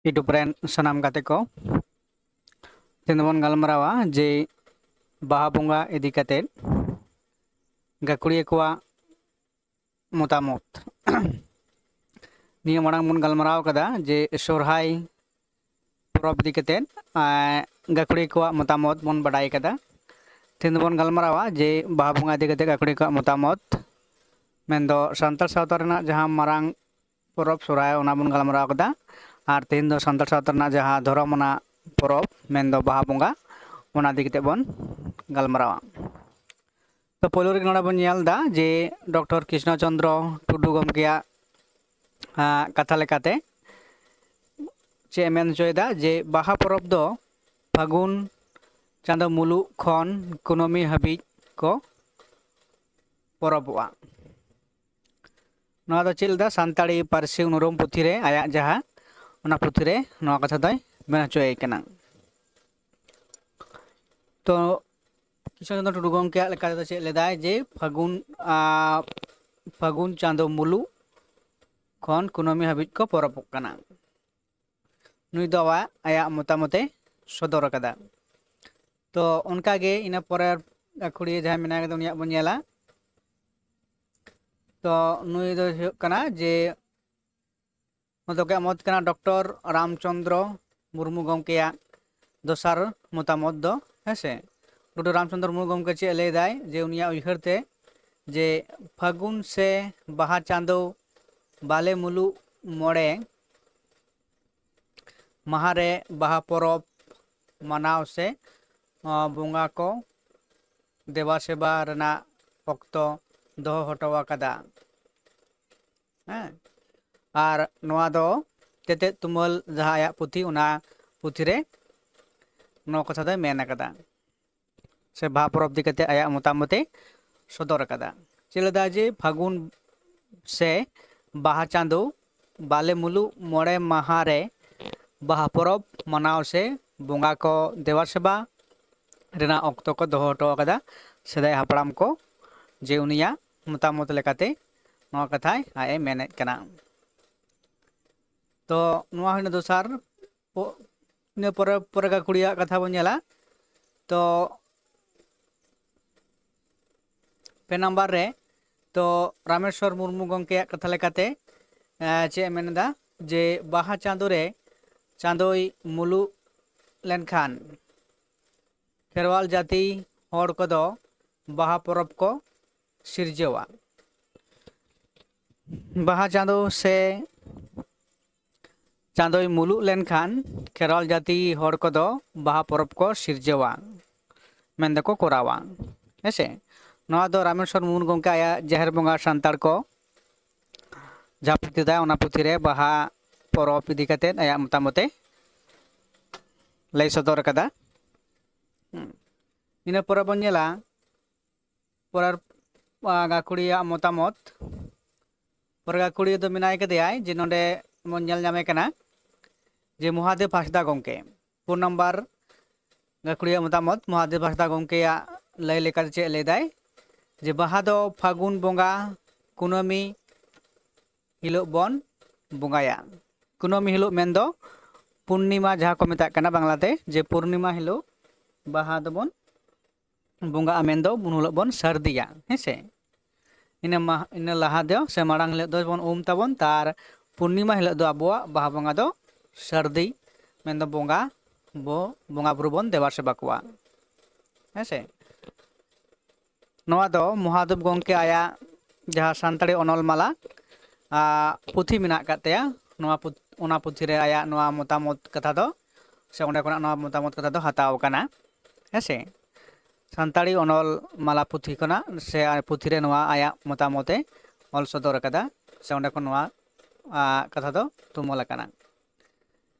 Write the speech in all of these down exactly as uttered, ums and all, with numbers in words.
YouTube ᱨᱮᱱ ᱥᱟᱱᱟᱢ ᱜᱟᱛᱮ ᱠᱚ, ᱛᱮᱦᱮᱧ ᱫᱚᱵᱚᱱ ᱜᱟᱞᱢᱟᱨᱟᱣᱟ ᱡᱮ ᱵᱟᱦᱟ ᱵᱚᱸᱜᱟ ᱤᱫᱤ ᱠᱟᱛᱮᱫ ᱜᱟᱹᱠᱷᱩᱲᱤᱭᱟᱹ ᱠᱚᱣᱟᱜ ᱢᱚᱛᱟᱢᱚᱛ᱾ ᱱᱤᱭᱟᱹ ᱢᱟᱲᱟᱝ ᱵᱚᱱ ᱜᱟᱞᱢᱟᱨᱟᱣ ᱠᱟᱫᱟ ᱡᱮ ᱥᱚᱨᱦᱟᱭ ᱯᱚᱨᱚᱵᱽ ᱤᱫᱤ ᱠᱟᱛᱮᱫ, ᱟᱸ, ᱜᱟᱹᱠᱷᱩᱲᱤᱭᱟᱹ ᱠᱚᱣᱟᱜ ᱢᱚᱛᱟᱢᱚᱛ ᱵᱚᱱ ᱵᱟᱰᱟᱭ ᱠᱟᱫᱟ᱾ ᱛᱮᱦᱮᱧ ᱫᱚᱵᱚᱱ ᱜᱟᱞᱢᱟᱨᱟᱣᱟ ᱡᱮ ᱵᱟᱦᱟ ᱵᱚᱸᱜᱟ ᱤᱫᱤ ᱠᱟᱛᱮᱫ ᱜᱟᱹᱠᱷᱩᱲᱤᱭᱟᱹ ᱠᱚᱣᱟᱜ ᱢᱚᱛᱟᱢᱚᱛ, ᱢᱮᱱᱫᱚ ᱥᱟᱱᱛᱟᱲ ᱥᱟᱶᱛᱟ ᱨᱮᱱᱟᱜ ᱡᱟᱦᱟᱸ ᱢᱟᱨᱟᱝ ᱯᱚᱨᱚᱵᱽ ᱥᱚᱨᱦᱟᱭ, ᱚᱱᱟ ᱵᱚᱱ ᱜᱟᱞᱢᱟᱨᱟᱣ ᱠᱟᱫᱟ᱾ ᱟᱨ ᱛᱮᱦᱮᱧ ᱫᱚ ᱥᱟᱱᱛᱟᱲ ᱥᱟᱶᱛᱟ ᱨᱮᱱᱟᱜ ᱡᱟᱦᱟᱸ ᱫᱷᱚᱨᱚᱢ ᱟᱱᱟᱜ ᱯᱚᱨᱚᱵᱽ, ᱢᱮᱱᱫᱚ ᱵᱟᱦᱟ ᱵᱚᱸᱜᱟ, ᱚᱱᱟ ᱤᱫᱤ ᱠᱟᱛᱮᱫ ᱵᱚᱱ ᱜᱟᱞᱢᱟᱨᱟᱣᱟ᱾ ᱛᱚ, ᱯᱳᱭᱞᱳ ᱨᱮᱜᱮ ᱱᱚᱰᱮ ᱵᱚᱱ ᱧᱮᱞ ᱮᱫᱟ ᱡᱮ ᱰᱚᱠᱴᱚᱨ ᱠᱨᱤᱥᱱᱚ ᱪᱚᱸᱫᱽᱨᱚ ᱴᱩᱰᱩ ᱜᱚᱢᱠᱮᱭᱟᱜ, ᱟᱸ, ᱠᱟᱛᱷᱟ ᱞᱮᱠᱟᱛᱮ ᱪᱮᱫ ᱮ ᱢᱮᱱ ᱦᱚᱪᱚᱭᱮᱫᱟ ᱡᱮ ᱵᱟᱦᱟ ᱯᱚᱨᱚᱵᱽ ᱫᱚ ᱯᱷᱟᱹᱜᱩᱱ ᱪᱟᱸᱫᱚ ᱢᱩᱞᱩᱜ ᱠᱷᱚᱱ ᱠᱩᱱᱟᱹᱢᱤ ᱦᱟᱹᱵᱤᱡ ᱠᱚ ᱯᱚᱨᱚᱵᱚᱜᱼᱟ᱾ ᱱᱚᱣᱟ ᱫᱚ ᱪᱮᱫ ᱞᱮᱫᱟ? ᱥᱟᱱᱛᱟᱲᱤ ᱯᱟᱹᱨᱥᱤ ᱩᱱᱩᱨᱩᱢ ᱯᱩᱛᱷᱤ ᱨᱮ, ᱟᱭᱟᱜ ᱡᱟᱦᱟᱸ, ᱚᱱᱟ ᱯᱩᱛᱷᱤ ᱨᱮ ᱱᱚᱣᱟ ᱠᱟᱛᱷᱟ ᱫᱚᱭ ᱢᱮᱱ ᱦᱚᱪᱚᱭᱮ ᱠᱟᱱᱟ᱾ ᱛᱚ, ᱠᱨᱤᱥᱱᱚ ᱪᱚᱸᱫᱽᱨᱚ ᱴᱩᱰᱩ ᱜᱚᱢᱠᱮᱭᱟᱜ ᱞᱮᱠᱟ ᱛᱮᱫᱚ ᱪᱮᱫ ᱞᱮᱫᱟᱭ ᱡᱮ ᱯᱷᱟᱹᱜᱩᱱ, ᱟᱸ, ᱯᱷᱟᱹᱜᱩᱱ ᱪᱟᱸᱫᱚ ᱢᱩᱞᱩᱜ ᱠᱷᱚᱱ ᱠᱩᱱᱟᱹᱢᱤ ᱦᱟᱹᱵᱤᱡ ᱠᱚ ᱯᱚᱨᱚᱵᱚᱜ ᱠᱟᱱᱟ᱾ ᱱᱩᱭ ᱫᱚ ᱟᱭᱟᱜ, ᱟᱭᱟᱜ ᱢᱚᱛᱟᱢᱚᱛ ᱮ ᱥᱚᱫᱚᱨ ᱟᱠᱟᱫᱟ᱾ ᱛᱚ, ᱚᱱᱠᱟᱜᱮ ᱤᱱᱟᱹ ᱯᱚᱨᱮ ᱜᱟᱹᱠᱷᱩᱲᱤᱭᱟᱹ ᱡᱟᱦᱟᱸᱭ ᱢᱮᱱᱟᱭ ᱠᱟᱫᱮ, ᱩᱱᱤᱭᱟᱜ ᱵᱚᱱ ᱧᱮᱞᱟ᱾ ᱛᱚ, ᱱᱩᱭ ᱫᱚ ᱦᱩᱭᱩᱜ ᱠᱟᱱᱟ ᱡᱮ ᱱᱚᱣᱟ ᱫᱚ ᱢᱚᱛ ᱠᱟᱱᱟ ᱰᱚᱠᱴᱚᱨ ᱨᱟᱢᱪᱚᱸᱫᱽᱨᱚ ᱢᱩᱨᱢᱩ ᱜᱚᱢᱠᱮᱭᱟᱜ ᱫᱚᱥᱟᱨ ᱢᱚᱛᱟᱢᱚᱛ ᱫᱚ, ᱦᱮᱸ ᱥᱮ᱾ ᱰᱚᱠᱴᱚᱨ ᱨᱟᱢᱪᱚᱸᱫᱽᱨᱚ ᱢᱩᱨᱢᱩ ᱜᱚᱢᱠᱮ ᱪᱮᱫ ᱮ ᱞᱟᱹᱭᱫᱟᱭ ᱡᱮ ᱩᱱᱤᱭᱟᱜ ᱩᱭᱦᱟᱹᱨ ᱛᱮ ᱡᱮ ᱯᱷᱟᱹᱜᱩᱱ ᱥᱮ ᱵᱟᱦᱟ ᱪᱟᱸᱫᱚ ᱵᱟᱞᱮ ᱢᱩᱞᱩᱜ ᱢᱚᱬᱮ ᱢᱟᱦᱟ ᱨᱮ ᱵᱟᱦᱟ ᱯᱚᱨᱚᱵᱽ ᱢᱟᱱᱟᱣ ᱥᱮ, ᱟᱸ, ᱵᱚᱸᱜᱟ ᱠᱚ ᱫᱮᱵᱟ ᱥᱮᱵᱟ ᱨᱮᱱᱟᱜ ᱚᱠᱛᱚ ᱫᱚᱦᱚ ᱦᱚᱴᱚ ᱟᱠᱟᱫᱟ᱾ ᱦᱮᱸ, ᱟᱨ ᱱᱚᱣᱟ ᱫᱚ ᱛᱮᱛᱮᱫ ᱛᱩᱢᱟᱹᱞ ᱡᱟᱦᱟᱸ ᱟᱭᱟᱜ ᱯᱩᱛᱷᱤ, ᱚᱱᱟ ᱯᱩᱛᱷᱤ ᱨᱮ ᱱᱚᱣᱟ ᱠᱟᱛᱷᱟ ᱫᱚᱭ ᱢᱮᱱ ᱟᱠᱟᱫᱟ, ᱥᱮ ᱵᱟᱦᱟ ᱯᱚᱨᱚᱵᱽ ᱤᱫᱤ ᱠᱟᱛᱮ ᱟᱭᱟᱜ ᱢᱚᱛᱟᱢᱚᱛ ᱮ ᱥᱚᱫᱚᱨ ᱟᱠᱟᱫᱟ᱾ ᱪᱮᱫ ᱞᱮᱫᱟ ᱡᱮ ᱯᱷᱟᱹᱜᱩᱱ ᱥᱮ ᱵᱟᱦᱟ ᱪᱟᱸᱫᱚ ᱵᱟᱞᱮ ᱢᱩᱞᱩᱜ ᱢᱚᱬᱮ ᱢᱟᱦᱟ ᱨᱮ ᱵᱟᱦᱟ ᱯᱚᱨᱚᱵᱽ ᱢᱟᱱᱟᱣ ᱥᱮ ᱵᱚᱸᱜᱟ ᱠᱚ ᱫᱮᱵᱟ ᱥᱮᱵᱟ ᱨᱮᱱᱟᱜ ᱚᱠᱛᱚ ᱠᱚ ᱫᱚᱦᱚ ᱦᱚᱴᱚ ᱟᱠᱟᱫᱟ ᱥᱮᱫᱟᱭ ᱦᱟᱯᱲᱟᱢ ᱠᱚ, ᱡᱮ ᱩᱱᱤᱭᱟᱜ ᱢᱚᱛᱟᱢᱚᱛ ᱞᱮᱠᱟᱛᱮ ᱱᱚᱣᱟ ᱠᱟᱛᱷᱟᱭ ᱟᱡ ᱮ ᱢᱮᱱᱮᱫ ᱠᱟᱱᱟ᱾ ᱛᱚ ᱱᱚᱣᱟ ᱦᱩᱭᱱᱟ ᱫᱚᱥᱟᱨ᱾ ᱯᱚ- ᱤᱱᱟᱹ ᱯᱚᱨᱮ ᱯᱚᱨᱮ ᱜᱟᱹᱠᱷᱩᱲᱤᱭᱟᱹᱣᱟᱜ ᱠᱟᱛᱷᱟ ᱵᱚᱱ ᱧᱮᱞᱟ᱾ ᱛᱚ ᱯᱮ ᱱᱟᱢᱵᱟᱨ ᱨᱮ, ᱛᱚ ᱨᱟᱢᱮᱥᱣᱚᱨ ᱢᱩᱨᱢᱩ ᱜᱚᱢᱠᱮᱭᱟᱜ ᱠᱟᱛᱷᱟ ᱞᱮᱠᱟᱛᱮ ᱮ, ᱪᱮᱫ ᱮ ᱢᱮᱱ ᱮᱫᱟ ᱡᱮ ᱵᱟᱦᱟ ᱪᱟᱸᱫᱳ ᱨᱮ ᱪᱟᱸᱫᱳᱭ ᱢᱩᱞᱩᱜ ᱞᱮᱱᱠᱷᱟᱱ ᱠᱷᱮᱨᱣᱟᱞ ᱡᱟᱹᱛᱤ ᱦᱚᱲ ᱠᱚᱫᱚ ᱵᱟᱦᱟ ᱯᱚᱨᱚᱵᱽ ᱠᱚ ᱥᱤᱨᱡᱟᱹᱣᱟ᱾ ᱵᱟᱦᱟ ᱪᱟᱸᱫᱳ ᱥᱮ ᱪᱟᱸᱫᱳᱭ ᱢᱩᱞᱩᱜ ᱞᱮᱱᱠᱷᱟᱱ ᱠᱷᱮᱨᱣᱟᱞ ᱡᱟᱹᱛᱤ ᱦᱚᱲ ᱠᱚᱫᱚ ᱵᱟᱦᱟ ᱯᱚᱨᱚᱵᱽ ᱠᱚ ᱥᱤᱨᱡᱟᱹᱣᱟ, ᱢᱮᱱ ᱫᱚᱠᱚ ᱠᱚᱨᱟᱣᱟ᱾ ᱦᱮᱸᱥᱮ, ᱱᱚᱣᱟ ᱫᱚ ᱨᱟᱢᱮᱥᱣᱚᱨ ᱢᱩᱨᱢᱩ ᱜᱚᱢᱠᱮ ᱟᱭᱟᱜ ᱡᱟᱦᱮᱨ ᱵᱚᱸᱜᱟ ᱥᱟᱱᱛᱟᱲ ᱠᱚ ᱡᱟᱦᱟᱸ ᱯᱩᱛᱷᱤ ᱛᱟᱭ, ᱚᱱᱟ ᱯᱩᱛᱷᱤ ᱨᱮ ᱵᱟᱦᱟ ᱯᱚᱨᱚᱵᱽ ᱤᱫᱤ ᱠᱟᱛᱮᱫ ᱟᱭᱟᱜ ᱢᱚᱛᱟᱢᱚᱛ ᱮ ᱞᱟᱹᱭ ᱥᱚᱫᱚᱨ ᱟᱠᱟᱫᱟ᱾ ᱦᱩᱸ᱾ ᱤᱱᱟᱹ ᱯᱚᱨᱮ ᱵᱚᱱ ᱧᱮᱞᱟ ᱯᱚᱨᱮᱨ, ᱟ, ᱜᱟᱹᱠᱷᱩᱲᱤᱭᱟᱹᱣᱟᱜ ᱢᱚᱛᱟᱢᱚᱛ᱾ ᱯᱚᱨᱮ ᱜᱟᱹᱠᱷᱩᱲᱤᱭᱟᱹ ᱫᱚ ᱢᱮᱱᱟᱭ ᱠᱟᱫᱮᱭᱟᱭ ᱡᱮ ᱱᱚᱰᱮ ᱵᱚᱱ ᱧᱮᱞ ᱧᱟᱢᱮ ᱠᱟᱱᱟ ᱡᱮ ᱢᱚᱦᱟᱫᱮᱵ ᱦᱟᱸᱥᱫᱟ ᱜᱚᱢᱠᱮ, ᱯᱩᱱ ᱱᱟᱢᱵᱟᱨ ᱜᱟᱹᱠᱷᱩᱲᱤᱭᱟᱹᱣᱟᱜ ᱢᱚᱛᱟᱢᱚᱛ, ᱢᱚᱦᱟᱫᱮᱵ ᱦᱟᱸᱥᱫᱟ ᱜᱚᱢᱠᱮᱭᱟᱜ ᱞᱟᱹᱭ ᱞᱮᱠᱟᱛᱮ ᱪᱮᱫ ᱞᱟᱹᱭ ᱫᱟᱭ ᱡᱮ ᱵᱟᱦᱟ ᱫᱚ ᱯᱷᱟᱹᱜᱩᱱ ᱵᱚᱸᱜᱟ ᱠᱩᱱᱟᱹᱢᱤ ᱦᱤᱞᱳᱜ ᱵᱚᱱ ᱵᱚᱸᱜᱟᱭᱟ᱾ ᱠᱩᱱᱟᱹᱢᱤ ᱦᱤᱞᱳᱜ ᱢᱮᱱᱫᱚ ᱯᱩᱨᱱᱤᱢᱟ ᱡᱟᱦᱟᱸ ᱠᱚ ᱢᱮᱛᱟᱜ ᱠᱟᱱᱟ ᱵᱟᱝᱞᱟᱛᱮ, ᱡᱮ ᱯᱩᱨᱱᱤᱢᱟ ᱦᱤᱞᱳᱜ ᱵᱟᱦᱟ ᱫᱚᱵᱚᱱ ᱵᱚᱸᱜᱟᱜᱼᱟ, ᱢᱮᱱᱫᱚ ᱩᱱ ᱦᱤᱞᱳᱜ ᱵᱚᱱ ᱥᱟᱹᱨᱫᱤᱭᱟ, ᱦᱮᱸ ᱥᱮ᱾ ᱤᱱᱟᱹ ᱢᱟ-, ᱤᱱᱟᱹ ᱞᱟᱦᱟ ᱫᱚ ᱥᱮ ᱢᱟᱲᱟᱝ ᱦᱤᱞᱳᱜ ᱫᱚᱵᱚᱱ ᱩᱢ ᱛᱟᱵᱚᱱ, ᱛᱟᱨ ᱯᱩᱨᱱᱤᱢᱟ ᱦᱤᱞᱳᱜ ᱫᱚ ᱟᱵᱚᱣᱟᱜ ᱵᱟᱦᱟ ᱵᱚᱸᱜᱟ ᱫᱚ ᱥᱟᱹᱨᱫᱤ, ᱢᱮᱱᱫᱚ ᱵᱚᱸᱜᱟ ᱵᱚ, ᱵᱚᱸᱜᱟ ᱵᱩᱨᱩ ᱵᱚᱱ ᱫᱮᱵᱟ ᱥᱮᱵᱟ ᱠᱚᱣᱟ, ᱦᱮᱸ ᱥᱮ᱾ ᱱᱚᱣᱟ ᱫᱚ ᱢᱚᱦᱟᱫᱮᱵ ᱜᱚᱢᱠᱮ ᱟᱭᱟᱜ ᱡᱟᱦᱟᱸ ᱥᱟᱱᱛᱟᱲᱤ ᱚᱱᱚᱞ ᱢᱟᱞᱟ, ᱟ, ᱯᱩᱛᱷᱤ ᱢᱮᱱᱟᱜ ᱟᱠᱟᱫ ᱛᱟᱭᱟ, ᱱᱚᱣᱟ ᱯᱩᱛ-, ᱚᱱᱟ ᱯᱩᱛᱷᱤ ᱨᱮ ᱟᱭᱟᱜ ᱱᱚᱣᱟ ᱢᱚᱛᱟᱢᱚᱛ ᱠᱟᱛᱷᱟ ᱫᱚ, ᱥᱮ ᱚᱸᱰᱮ ᱠᱷᱚᱱᱟᱜ ᱱᱚᱣᱟ ᱢᱚᱛᱟᱢᱚᱛ ᱠᱟᱛᱷᱟ ᱫᱚ ᱦᱟᱛᱟᱣ ᱟᱠᱟᱱᱟ, ᱦᱮᱸ ᱥᱮ᱾ ᱥᱟᱱᱛᱟᱲᱤ ᱚᱱᱚᱞ ᱢᱟᱞᱟ ᱯᱩᱛᱷᱤ ᱠᱷᱚᱱᱟᱜ, ᱥᱮ ᱯᱩᱛᱷᱤ ᱨᱮ ᱱᱚᱣᱟ ᱟᱭᱟᱜ ᱢᱚᱛᱟᱢᱚᱛ ᱮ ᱚᱞ ᱥᱚᱫᱚᱨ ᱟᱠᱟᱫᱟ, ᱥᱮ ᱚᱸᱰᱮ ᱠᱷᱚᱱ ᱱᱚᱣᱟ, ᱟ, ᱠᱟᱛᱷᱟ ᱫᱚ ᱛᱩᱢᱟᱹᱞ ᱟᱠᱟᱱᱟ᱾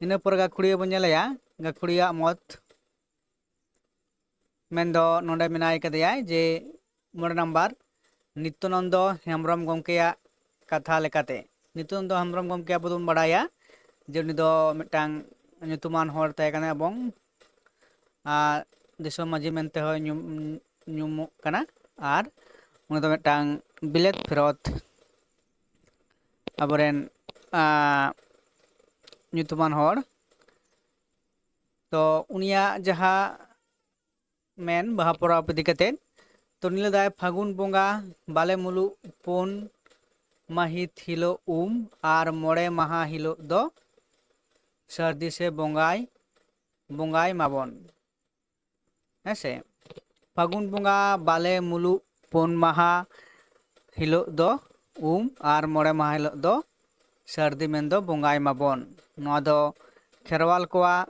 ᱤᱱᱟᱹ ᱯᱚᱨᱮ ᱜᱟᱹᱠᱷᱩᱲᱤᱭᱟᱹ ᱵᱚᱱ ᱧᱮᱞᱮᱭᱟ, ᱜᱟᱹᱠᱷᱩᱲᱤᱭᱟᱹᱣᱟᱜ ᱢᱚᱛ ᱢᱮᱱᱫᱚ ᱱᱚᱰᱮ ᱢᱮᱱᱟᱭ ᱠᱟᱫᱮᱭᱟᱭ ᱡᱮ ᱢᱚᱬᱮ ᱱᱟᱢᱵᱟᱨ ᱱᱤᱛᱭᱟᱱᱚᱱᱫᱚ ᱦᱮᱢᱵᱨᱚᱢ ᱜᱚᱢᱠᱮᱭᱟᱜ ᱠᱟᱛᱷᱟ ᱞᱮᱠᱟᱛᱮ, ᱱᱤᱛᱭᱟᱱᱚᱱᱫᱚ ᱦᱮᱢᱵᱨᱚᱢ ᱜᱚᱢᱠᱮ ᱟᱵᱚ ᱫᱚᱵᱚᱱ ᱵᱟᱲᱟᱭᱟ ᱡᱮ ᱩᱱᱤ ᱫᱚ ᱢᱤᱫᱴᱟᱝ ᱧᱩᱛᱩᱢᱟᱱ ᱦᱚᱲ ᱛᱟᱦᱮᱸ ᱠᱟᱱᱟ ᱮᱵᱚᱝ, ᱟᱨ, ᱫᱤᱥᱚᱢ ᱢᱟᱹᱡᱷᱤ ᱢᱮᱱᱛᱮ ᱦᱚᱸᱭ ᱧᱩᱢ, ᱧᱩᱢᱚᱜ ᱠᱟᱱᱟ᱾ ᱟᱨ ᱩᱱᱤ ᱫᱚ ᱢᱤᱫᱴᱟᱝ ᱵᱤᱞᱟᱹᱛ ᱯᱷᱮᱨᱚᱛ ᱟᱵᱚᱨᱮᱱ, ᱟ, ᱧᱩᱛᱩᱢᱟᱱ ᱦᱚᱲ᱾ ᱛᱚ ᱩᱱᱤᱭᱟᱜ ᱡᱟᱦᱟᱸ ᱢᱮᱱ ᱵᱟᱦᱟ ᱯᱚᱨᱚᱵᱽ ᱤᱫᱤ ᱠᱟᱛᱮᱫ, ᱛᱚ ᱩᱱᱤ ᱞᱟᱹᱭᱫᱟᱭ, ᱯᱷᱟᱹᱜᱩᱱ ᱵᱚᱸᱜᱟ ᱵᱟᱞᱮ ᱢᱩᱞᱩᱜ ᱯᱩᱱ ᱢᱟᱹᱦᱤᱛ ᱦᱤᱞᱳᱜ ᱩᱢ, ᱟᱨ ᱢᱚᱬᱮ ᱢᱟᱦᱟ ᱦᱤᱞᱳᱜ ᱫᱚ ᱥᱟᱹᱨᱫᱤ ᱥᱮ ᱵᱚᱸᱜᱟᱭ, ᱵᱚᱸᱜᱟᱭ ᱢᱟᱵᱚᱱ᱾ ᱦᱮᱸ ᱥᱮ, ᱯᱷᱟᱹᱜᱩᱱ ᱵᱚᱸᱜᱟ ᱵᱟᱞᱮ ᱢᱩᱞᱩᱜ ᱯᱩᱱ ᱢᱟᱦᱟ ᱦᱤᱞᱳᱜ ᱫᱚ ᱩᱢ, ᱟᱨ ᱢᱚᱬᱮ ᱢᱟᱦᱟ ᱦᱤᱞᱳᱜ ᱫᱚ ᱥᱟᱹᱨᱫᱤ, ᱢᱮᱱᱫᱚ ᱵᱚᱸᱜᱟᱭ ᱢᱟᱵᱚᱱ᱾ ᱱᱚᱣᱟ ᱫᱚ ᱠᱷᱮᱨᱣᱟᱞ ᱠᱚᱣᱟᱜ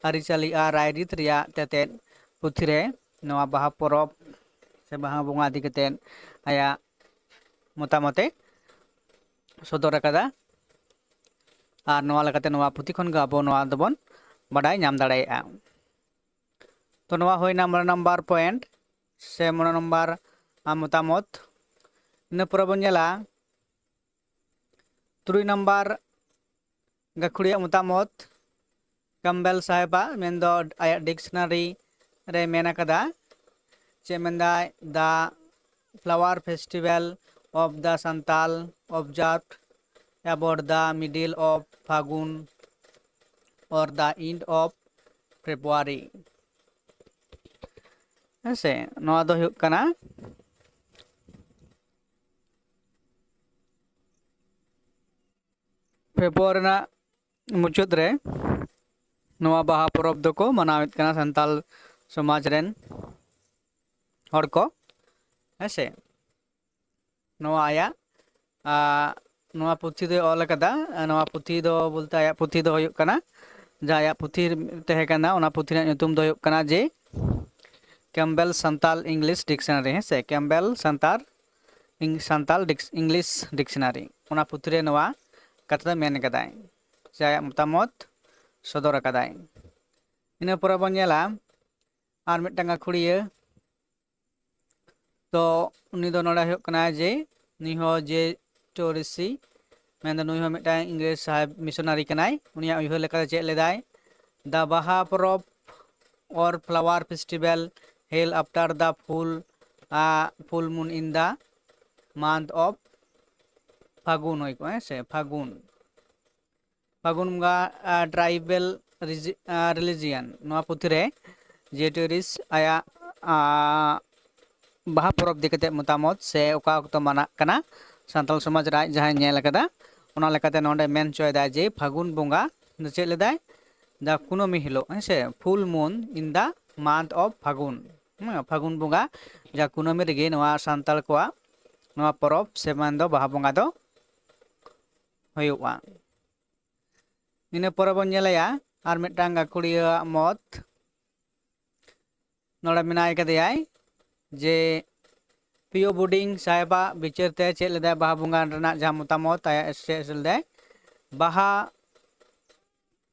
ᱟᱹᱨᱤᱪᱟᱹᱞᱤ ᱟᱨ ᱨᱟᱭᱨᱤᱛ ᱨᱮᱭᱟᱜ ᱛᱮᱛᱮᱫ ᱯᱩᱛᱷᱤ ᱨᱮ ᱱᱚᱣᱟ ᱵᱟᱦᱟ ᱯᱚᱨᱚᱵᱽ ᱥᱮ ᱵᱟᱦᱟ ᱵᱚᱸᱜᱟ ᱤᱫᱤ ᱠᱟᱛᱮᱫ ᱟᱭᱟᱜ ᱢᱚᱛᱟᱢᱚᱛᱮ ᱥᱚᱫᱚᱨ ᱟᱠᱟᱫᱟ᱾ ᱟᱨ ᱱᱚᱣᱟ ᱞᱮᱠᱟᱛᱮ ᱱᱚᱣᱟ ᱯᱩᱛᱷᱤ ᱠᱷᱚᱱ ᱜᱮ ᱟᱵᱚ ᱱᱚᱣᱟ ᱫᱚᱵᱚᱱ ᱵᱟᱰᱟᱭ ᱧᱟᱢ ᱫᱟᱲᱮᱭᱟᱜᱼᱟ᱾ ᱛᱚ ᱱᱚᱣᱟ ᱦᱩᱭᱱᱟ ᱢᱚᱬᱮ ᱱᱟᱢᱵᱟᱨ ᱯᱚᱭᱮᱱᱴ ᱥᱮ ᱢᱚᱬᱮ ᱱᱟᱢᱵᱟᱨ, ᱟᱸ, ᱢᱚᱛᱟᱢᱚᱛ᱾ ᱤᱱᱟᱹ ᱯᱚᱨᱮ ᱵᱚᱱ ᱧᱮᱞᱟ ᱛᱩᱨᱩᱭ ᱱᱟᱢᱵᱟᱨ ᱜᱟᱹᱠᱷᱩᱲᱤᱭᱟᱜ ᱢᱚᱛᱟᱢᱚᱛ, ᱠᱮᱢᱵᱮᱞ ᱥᱟᱦᱮᱵᱟᱜ, ᱢᱮᱱᱫᱚ ᱟᱭᱟᱜ ᱰᱤᱠᱥᱱᱟᱨᱤ ᱨᱮ ᱢᱮᱱ ᱟᱠᱟᱫᱟ, ᱪᱮᱫ ᱢᱮᱱᱫᱟᱭ, the flower festival of the Santal observed about the middle of Phagun or the end of February. ᱦᱮᱸ ᱥᱮ, ᱱᱚᱣᱟ ᱫᱚ ᱦᱩᱭᱩᱜ ᱠᱟᱱᱟ ᱯᱷᱮᱵᱽᱨᱩᱣᱟᱨᱤ ᱨᱮᱱᱟᱜ ᱢᱩᱪᱟᱹᱫ ᱨᱮ ᱱᱚᱣᱟ ᱵᱟᱦᱟ ᱯᱚᱨᱚᱵᱽ ᱫᱚᱠᱚ ᱢᱟᱱᱟᱣᱮᱫ ᱠᱟᱱᱟ ᱥᱟᱱᱛᱟᱞ ᱥᱚᱢᱟᱡᱽ ᱨᱮᱱ ᱦᱚᱲ ᱠᱚ᱾ ᱦᱮᱸ ᱥᱮ, ᱱᱚᱣᱟ ᱟᱭᱟᱜ, ᱟᱸ, ᱱᱚᱣᱟ ᱯᱩᱛᱷᱤ ᱫᱚᱭ ᱚᱞ ᱟᱠᱟᱫᱟ᱾ ᱱᱚᱣᱟ ᱯᱩᱛᱷᱤ ᱫᱚ ᱵᱚᱞᱛᱮ ᱟᱭᱟᱜ ᱯᱩᱛᱷᱤ ᱫᱚ ᱦᱩᱭᱩᱜ ᱠᱟᱱᱟ, ᱡᱟᱦᱟᱸ ᱟᱭᱟᱜ ᱯᱩᱛᱷᱤ ᱛᱟᱦᱮᱸ ᱠᱟᱱᱟ, ᱚᱱᱟ ᱯᱩᱛᱷᱤ ᱨᱮᱱᱟᱜ ᱧᱩᱛᱩᱢ ᱫᱚ ᱦᱩᱭᱩᱜ ᱠᱟᱱᱟ ᱡᱮ ᱠᱮᱢᱵᱮᱞ ᱥᱟᱱᱛᱟᱞ ᱤᱝᱞᱤᱥ ᱰᱤᱠᱥᱱᱟᱨᱤ, ᱦᱮᱸ ᱥᱮ, ᱠᱮᱢᱵᱮᱞ ᱥᱟᱱᱛᱟᱲ ᱤᱝ-, ᱥᱟᱱᱛᱟᱞ ᱰᱤᱠᱥ-, ᱤᱝᱞᱤᱥ ᱰᱤᱠᱥᱱᱟᱨᱤ᱾ ᱚᱱᱟ ᱯᱩᱛᱷᱤ ᱨᱮ ᱱᱚᱣᱟ ᱠᱟᱛᱷᱟ ᱫᱚ ᱢᱮᱱ ᱠᱟᱫᱟᱭ, ᱥᱮ ᱟᱭᱟᱜ ᱢᱚᱛᱟᱢᱚᱛ ᱥᱚᱫᱚᱨ ᱟᱠᱟᱫᱟᱭ᱾ ᱤᱱᱟᱹ ᱯᱚᱨᱮ ᱵᱚᱱ ᱧᱮᱞᱟ ᱟᱨ ᱢᱤᱫᱴᱟᱝ ᱜᱟᱹᱠᱷᱩᱲᱤᱭᱟᱹ᱾ ᱛᱚ ᱩᱱᱤ ᱫᱚ ᱱᱚᱰᱮ ᱦᱩᱭᱩᱜ ᱠᱟᱱᱟᱭ ᱡᱮ ᱱᱩᱭ ᱦᱚᱸ ᱡᱮ ᱴᱚᱨᱤᱥᱤ, ᱢᱮᱱᱫᱚ ᱱᱩᱭ ᱦᱚᱸ ᱢᱤᱫᱴᱟᱝ ᱤᱝᱨᱮᱡᱽ ᱥᱟᱦᱮᱵᱽ ᱢᱤᱥᱚᱱᱟᱨᱤ ᱠᱟᱱᱟᱭ᱾ ᱩᱱᱤᱭᱟᱜ ᱩᱭᱦᱟᱹᱨ ᱞᱮᱠᱟᱛᱮ ᱪᱮᱫ ᱞᱮᱫᱟᱭ? The Baha Parab or flower festival held after the full, uh, full moon in the month of ᱯᱷᱟᱹᱜᱩᱱ ᱦᱩᱭ ᱠᱚᱜᱼᱟ, ᱦᱮᱸ ᱥᱮ, ᱯᱷᱟᱹᱜᱩᱱ᱾ ᱯᱷᱟᱹᱜᱩᱱ ᱵᱚᱸᱜᱟ ᱴᱨᱟᱭᱵᱮᱞ ᱨᱤᱞᱤᱡᱤᱭᱟᱱ, ᱱᱚᱣᱟ ᱯᱩᱛᱷᱤ ᱨᱮ ᱡᱮ ᱴᱤ ᱨᱤᱥ ᱟᱭᱟᱜ ᱟᱸ, ᱵᱟᱦᱟ ᱯᱚᱨᱚᱵᱽ ᱤᱫᱤ ᱠᱟᱛᱮ ᱢᱚᱛᱟᱢᱚᱛ ᱥᱮ ᱚᱠᱟ ᱚᱠᱛᱚ ᱢᱟᱱᱟᱜ ᱠᱟᱱᱟ, ᱥᱟᱱᱛᱟᱲ ᱥᱚᱢᱟᱡᱽ ᱨᱮ ᱟᱡ ᱡᱟᱦᱟᱸᱭ ᱧᱮᱞ ᱟᱠᱟᱫᱟ, ᱚᱱᱟ ᱞᱮᱠᱟᱛᱮ ᱱᱚᱰᱮ ᱢᱮᱱ ᱦᱚᱪᱚᱭᱮᱫᱟᱭ ᱡᱮ ᱯᱷᱟᱹᱜᱩᱱ ᱵᱚᱸᱜᱟ ᱫᱚ ᱪᱮᱫ ᱞᱮᱫᱟᱭ, ᱫᱟ ᱠᱩᱱᱟᱹᱢᱤ ᱦᱤᱞᱳᱜ, ᱦᱮᱸ ᱥᱮ, full moon in the month of ᱯᱷᱟᱹᱜᱩᱱ᱾ ᱦᱮᱸ, ᱯᱷᱟᱹᱜᱩᱱ ᱵᱚᱸᱜᱟ ᱡᱟ ᱠᱩᱱᱟᱹᱢᱤ ᱨᱮᱜᱮ ᱱᱚᱣᱟ ᱥᱟᱱᱛᱟᱲ ᱠᱚᱣᱟᱜ ᱱᱚᱣᱟ ᱯᱚᱨᱚᱵᱽ ᱥᱮ ᱢᱮᱱᱫᱚ ᱵᱟᱦᱟ ᱵᱚᱸᱜᱟ ᱫᱚ ᱦᱩᱭᱩᱜᱼᱟ᱾ ᱤᱱᱟᱹ ᱯᱚᱨᱮ ᱵᱚᱱ ᱧᱮᱞᱮᱭᱟ ᱟᱨ ᱢᱤᱫᱴᱟᱝ ᱜᱟᱹᱠᱷᱩᱲᱤᱭᱟᱹᱣᱟᱜ ᱢᱚᱛ᱾ ᱱᱚᱰᱮ ᱢᱮᱱᱟᱭ ᱠᱟᱫᱮᱭᱟᱭ ᱡᱮ ᱯᱤ ᱳ ᱵᱳᱨᱰᱤᱝ ᱥᱟᱦᱮᱵᱟᱜ ᱵᱤᱪᱟᱹᱨ ᱛᱮ ᱪᱮᱫ ᱞᱮᱫᱟᱭ ᱵᱟᱦᱟ ᱵᱚᱸᱜᱟ ᱨᱮᱱᱟᱜ ᱡᱟᱦᱟᱸ ᱢᱚᱛᱟᱢᱚᱛ ᱟᱭᱟᱜ ᱪᱮᱫ ᱞᱮᱫᱟᱭ, ᱵᱟᱦᱟ,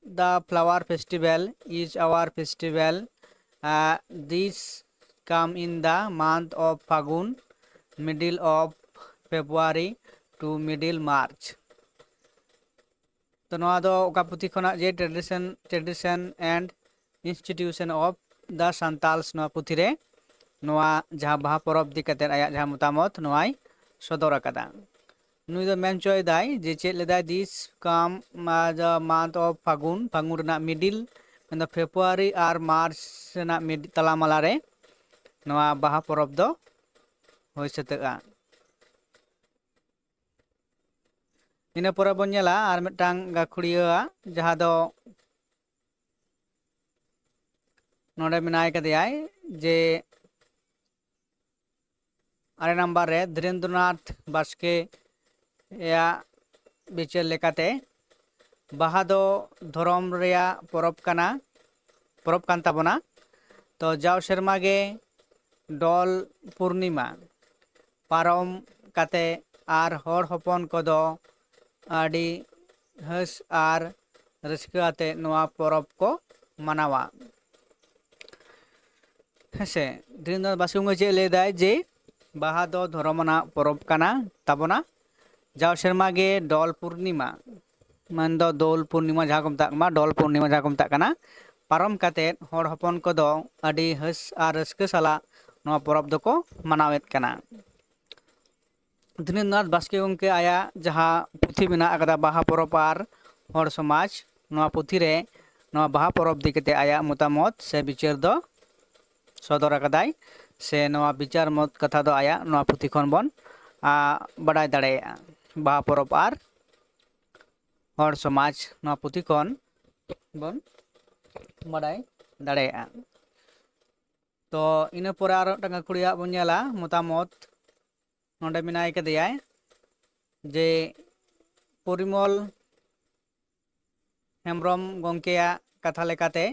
the flower festival is our festival, uh, this come in the month of ᱯᱷᱟᱹᱜᱩᱱ, middle of February to middle March᱾ ᱛᱚ ᱱᱚᱣᱟ ᱫᱚ ᱚᱠᱟ ᱯᱩᱛᱷᱤ ᱠᱷᱚᱱᱟᱜ ᱡᱮ tradition tradition and institution of the Santals, ᱱᱚᱣᱟ ᱯᱩᱛᱷᱤ ᱨᱮ ᱱᱚᱣᱟ ᱡᱟᱦᱟᱸ ᱵᱟᱦᱟ ᱯᱚᱨᱚᱵᱽ ᱤᱫᱤ ᱠᱟᱛᱮ ᱟᱭᱟᱜ ᱡᱟᱦᱟᱸ ᱢᱚᱛᱟᱢᱚᱛ ᱱᱚᱣᱟᱭ ᱥᱚᱫᱚᱨ ᱟᱠᱟᱫᱟ᱾ ᱱᱩᱭ ᱫᱚ ᱢᱮᱱ ᱦᱚᱪᱚᱭᱮᱫᱟᱭ ᱡᱮ ᱪᱮᱫ ᱞᱮᱫᱟᱭ, this come, uh, the month of ᱯᱷᱟᱹᱜᱩᱱ, ᱯᱷᱟᱹᱜᱩᱱ ᱨᱮᱱᱟᱜ middle, ᱢᱮᱱᱫᱚ ᱯᱷᱮᱵᱽᱨᱩᱣᱟᱨᱤ ᱟᱨ ᱢᱟᱨᱪ ᱨᱮᱱᱟᱜ mid ᱛᱟᱞᱟᱢᱟᱞᱟ ᱨᱮ ᱱᱚᱣᱟ ᱵᱟᱦᱟ ᱯᱚᱨᱚᱵᱽ ᱫᱚ ᱦᱩᱭ ᱥᱟᱹᱛᱟᱹᱜᱼᱟ᱾ ᱤᱱᱟᱹ ᱯᱚᱨᱮ ᱵᱚᱱ ᱧᱮᱞᱟ ᱟᱨ ᱢᱤᱫᱴᱟᱝ ᱜᱟᱹᱠᱷᱩᱲᱤᱭᱟᱹᱣᱟᱜ, ᱡᱟᱦᱟᱸ ᱫᱚ ᱱᱚᱰᱮ ᱢᱮᱱᱟᱭ ᱠᱟᱫᱮᱭᱟᱭ ᱡᱮ ᱟᱨᱮ ᱱᱟᱢᱵᱟᱨ ᱨᱮ ᱫᱷᱤᱨᱮᱱᱫᱨᱚᱱᱟᱛᱷ ᱵᱟᱥᱠᱮ ᱭᱟᱜ ᱵᱤᱪᱟᱹᱨ ᱞᱮᱠᱟᱛᱮ ᱵᱟᱦᱟ ᱫᱚ ᱫᱷᱚᱨᱚᱢ ᱨᱮᱭᱟᱜ ᱯᱚᱨᱚᱵᱽ ᱠᱟᱱᱟ, ᱯᱚᱨᱚᱵᱽ ᱠᱟᱱ ᱛᱟᱵᱚᱱᱟ᱾ ᱛᱚ ᱡᱟᱣ ᱥᱮᱨᱢᱟ ᱜᱮ ᱰᱚᱞ ᱯᱩᱨᱱᱤᱢᱟ ᱯᱟᱨᱚᱢ ᱠᱟᱛᱮ ᱟᱨ ᱦᱚᱲ ᱦᱚᱯᱚᱱ ᱠᱚᱫᱚ ᱟᱹᱰᱤ ᱦᱟᱹᱥ ᱟᱨ ᱨᱟᱹᱥᱠᱟᱹ ᱟᱛᱮ ᱱᱚᱣᱟ ᱯᱚᱨᱚᱵᱽ ᱠᱚ ᱢᱟᱱᱟᱣᱟ᱾ ᱦᱮᱸᱥᱮ, ᱫᱷᱤᱨᱮᱱᱫᱨᱚᱱᱟᱛᱷ ᱵᱟᱥᱠᱮ ᱜᱚᱢᱠᱮ ᱪᱮᱫ ᱞᱟᱹᱭᱫᱟᱭ ᱡᱮ ᱵᱟᱦᱟ ᱫᱚ ᱫᱷᱚᱨᱚᱢ ᱟᱱᱟᱜ ᱯᱚᱨᱚᱵᱽ ᱠᱟᱱᱟ ᱛᱟᱵᱚᱱᱟ᱾ ᱡᱟᱣ ᱥᱮᱨᱢᱟ ᱜᱮ ᱰᱚᱞ ᱯᱩᱨᱱᱤᱢᱟ, ᱢᱮᱱᱫᱚ ᱫᱳᱞ ᱯᱩᱨᱱᱤᱢᱟ ᱡᱟᱦᱟᱸ ᱠᱚ ᱢᱮᱛᱟᱜ ᱠᱟᱱᱟ, ᱰᱚᱞ ᱯᱩᱨᱱᱤᱢᱟ ᱡᱟᱦᱟᱸ ᱠᱚ ᱢᱮᱛᱟᱜ ᱠᱟᱱᱟ, ᱯᱟᱨᱚᱢ ᱠᱟᱛᱮᱫ ᱦᱚᱲ ᱦᱚᱯᱚᱱ ᱠᱚᱫᱚ ᱟᱹᱰᱤ ᱦᱟᱹᱥ ᱟᱨ ᱨᱟᱹᱥᱠᱟᱹ ᱥᱟᱞᱟᱜ ᱱᱚᱣᱟ ᱯᱚᱨᱚᱵᱽ ᱫᱚᱠᱚ ᱢᱟᱱᱟᱣᱮᱫ ᱠᱟᱱᱟ᱾ ᱫᱷᱤᱨᱮᱱᱫᱨᱚᱱᱟᱛᱷ ᱵᱟᱥᱠᱮ ᱜᱚᱢᱠᱮ ᱟᱭᱟᱜ ᱡᱟᱦᱟᱸ ᱯᱩᱛᱷᱤ ᱢᱮᱱᱟᱜ ᱟᱠᱟᱫᱟ, ᱵᱟᱦᱟ ᱯᱚᱨᱚᱵᱽ ᱟᱨ ᱦᱚᱲ ᱥᱚᱢᱟᱡᱽ ᱱᱚᱣᱟ ᱯᱩᱛᱷᱤ ᱨᱮ ᱱᱚᱣᱟ ᱵᱟᱦᱟ ᱯᱚᱨᱚᱵᱽ ᱤᱫᱤ ᱠᱟᱛᱮ ᱟᱭᱟᱜ ᱢᱚᱛᱟᱢᱚᱛ ᱥᱮ ᱵᱤᱪᱟᱹᱨ ᱫᱚ ᱥᱚᱫᱚᱨ ᱟᱠᱟᱫᱟᱭ, ᱥᱮ ᱱᱚᱣᱟ ᱵᱤᱪᱟᱹᱨ ᱢᱚᱛ ᱠᱟᱛᱷᱟ ᱫᱚ ᱟᱭᱟᱜ ᱱᱚᱣᱟ ᱯᱩᱛᱷᱤ ᱠᱷᱚᱱ ᱵᱚᱱ, ᱟ, ᱵᱟᱰᱟᱭ ᱫᱟᱲᱮᱭᱟᱜᱼᱟ᱾ ᱵᱟᱦᱟ ᱯᱚᱨᱚᱵᱽ ᱟᱨ ᱦᱚᱲ ᱥᱚᱢᱟᱡᱽ ᱱᱚᱣᱟ ᱯᱩᱛᱷᱤ ᱠᱷᱚᱱ ᱵᱚᱱ ᱵᱟᱰᱟᱭ ᱫᱟᱲᱮᱭᱟᱜᱼᱟ᱾ ᱛᱚ ᱤᱱᱟᱹ ᱯᱚᱨᱮ ᱟᱨ ᱢᱤᱫᱴᱟᱝ ᱜᱟᱹᱠᱷᱩᱲᱤᱭᱟᱜ ᱵᱚᱱ ᱧᱮᱞᱟ ᱢᱚᱛᱟᱢᱚᱛ᱾ ᱱᱚᱰᱮ ᱢᱮᱱᱟᱭ ᱠᱟᱫᱮᱭᱟᱭ ᱡᱮ ᱯᱚᱨᱤᱢᱚᱞ ᱦᱮᱢᱵᱨᱚᱢ ᱜᱚᱢᱠᱮᱭᱟᱜ ᱠᱟᱛᱷᱟ ᱞᱮᱠᱟᱛᱮ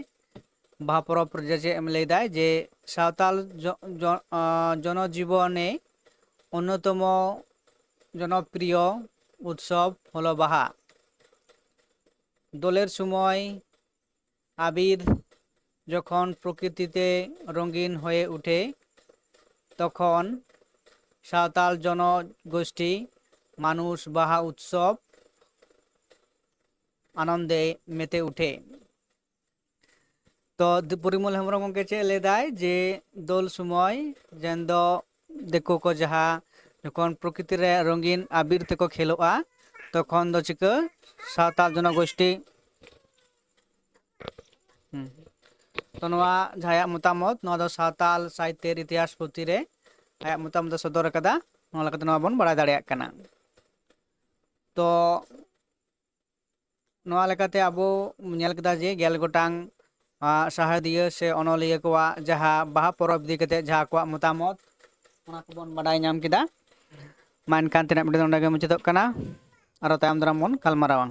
ᱵᱟᱦᱟ ᱯᱚᱨᱚᱵᱽ ᱨᱮ ᱪᱮᱫ ᱮᱢ ᱞᱟᱹᱭᱫᱟᱭ ᱡᱮ ᱥᱟᱶᱛᱟᱞ ᱡᱚ-, ᱡᱚ-, ᱟᱸ, ᱡᱚᱱᱚᱡᱤᱵᱚᱱᱮ ᱚᱱᱱᱚᱛᱚᱢᱚ ᱡᱚᱱᱚᱯᱨᱤᱭᱚ ᱩᱛᱥᱚᱵᱽ ᱦᱚᱞᱚ ᱵᱟᱦᱟ᱾ ᱫᱳᱞᱮᱨ ᱥᱚᱢᱚᱭ ᱟᱵᱤᱨ ᱡᱚᱠᱷᱚᱱ ᱯᱨᱚᱠᱨᱤᱛᱤᱛᱮ ᱨᱚᱝᱜᱤᱱ ᱦᱚᱭᱮ ᱩᱴᱷᱮ, ᱛᱚᱠᱷᱚᱱ ᱥᱟᱶᱛᱟᱞ ᱡᱚᱱᱚᱜᱳᱥᱴᱤ ᱢᱟᱱᱩᱥ ᱵᱟᱦᱟ ᱩᱛᱥᱚᱵᱽ ᱟᱱᱚᱱᱫᱮ ᱢᱮᱛᱮ ᱩᱴᱷᱮ᱾ ᱛᱚ ᱫᱤ-, ᱯᱚᱨᱤᱢᱚᱞ ᱦᱮᱢᱵᱨᱚᱢ ᱜᱚᱢᱠᱮ ᱪᱮᱫ ᱞᱟᱹᱭᱫᱟᱭ ᱡᱮ ᱫᱳᱞ ᱥᱚᱢᱚᱭ ᱡᱮᱱ ᱫᱚ ᱫᱤᱠᱩ ᱠᱚ ᱡᱟᱦᱟᱸ ᱡᱚᱠᱷᱚᱱ ᱯᱨᱚᱠᱨᱤᱛᱤ ᱨᱮ ᱨᱚᱝᱜᱤᱱ ᱟᱵᱤᱨ ᱛᱮᱠᱚ ᱠᱷᱮᱞᱳᱜᱼᱟ, ᱛᱚᱠᱷᱚᱱ ᱫᱚ ᱪᱤᱠᱟᱹ ᱥᱟᱶᱛᱟᱞ ᱡᱚᱱᱚᱜᱳᱥᱴᱤ, ᱦᱩᱸ᱾ ᱛᱚ ᱱᱚᱣᱟ ᱡᱟᱦᱟᱸᱭᱟᱜ ᱢᱚᱛᱟᱢᱚᱛ, ᱱᱚᱣᱟ ᱫᱚ ᱥᱟᱶᱛᱟᱞ ᱥᱟᱦᱤᱛᱛᱚ ᱤᱛᱤᱦᱟᱥ ᱯᱩᱛᱷᱤ ᱨᱮ ᱟᱭᱟᱜ ᱢᱚᱛᱟᱢᱚᱛ ᱮ ᱥᱚᱫᱚᱨ ᱟᱠᱟᱫᱟ᱾ ᱱᱚᱣᱟ ᱞᱮᱠᱟᱛᱮ ᱱᱚᱣᱟ ᱵᱚᱱ ᱵᱟᱲᱟᱭ ᱫᱟᱲᱮᱭᱟᱜ ᱠᱟᱱᱟ᱾ ᱛᱚ ᱱᱚᱣᱟ ᱞᱮᱠᱟᱛᱮ ᱟᱵᱚ ᱧᱮᱞ ᱠᱮᱫᱟ ᱡᱮ ᱜᱮᱞ ᱜᱚᱴᱟᱝ, ᱟ, ᱥᱟᱶᱦᱮᱫᱤᱭᱟᱹ ᱥᱮ ᱚᱱᱚᱞᱤᱭᱟᱹ ᱠᱚᱣᱟᱜ ᱡᱟᱦᱟᱸ ᱵᱟᱦᱟ ᱯᱚᱨᱚᱵᱽ ᱤᱫᱤ ᱠᱟᱛᱮ ᱡᱟᱦᱟᱸ ᱟᱠᱚᱣᱟᱜ ᱢᱚᱛᱟᱢᱚᱛ, ᱚᱱᱟ ᱠᱚᱵᱚᱱ ᱵᱟᱰᱟᱭ ᱧᱟᱢ ᱠᱮᱫᱟ᱾ ᱢᱟ ᱮᱱᱠᱷᱟᱱ ᱛᱮᱱᱟᱜ video ᱱᱚᱸᱰᱮ ᱜᱮ ᱢᱩᱪᱟᱹᱫᱚᱜ ᱠᱟᱱᱟ᱾ ᱟᱨᱚ ᱛᱟᱭᱚᱢ ᱫᱟᱨᱟᱢ ᱵᱚᱱ ᱜᱟᱞᱢᱟᱨᱟᱣᱟ᱾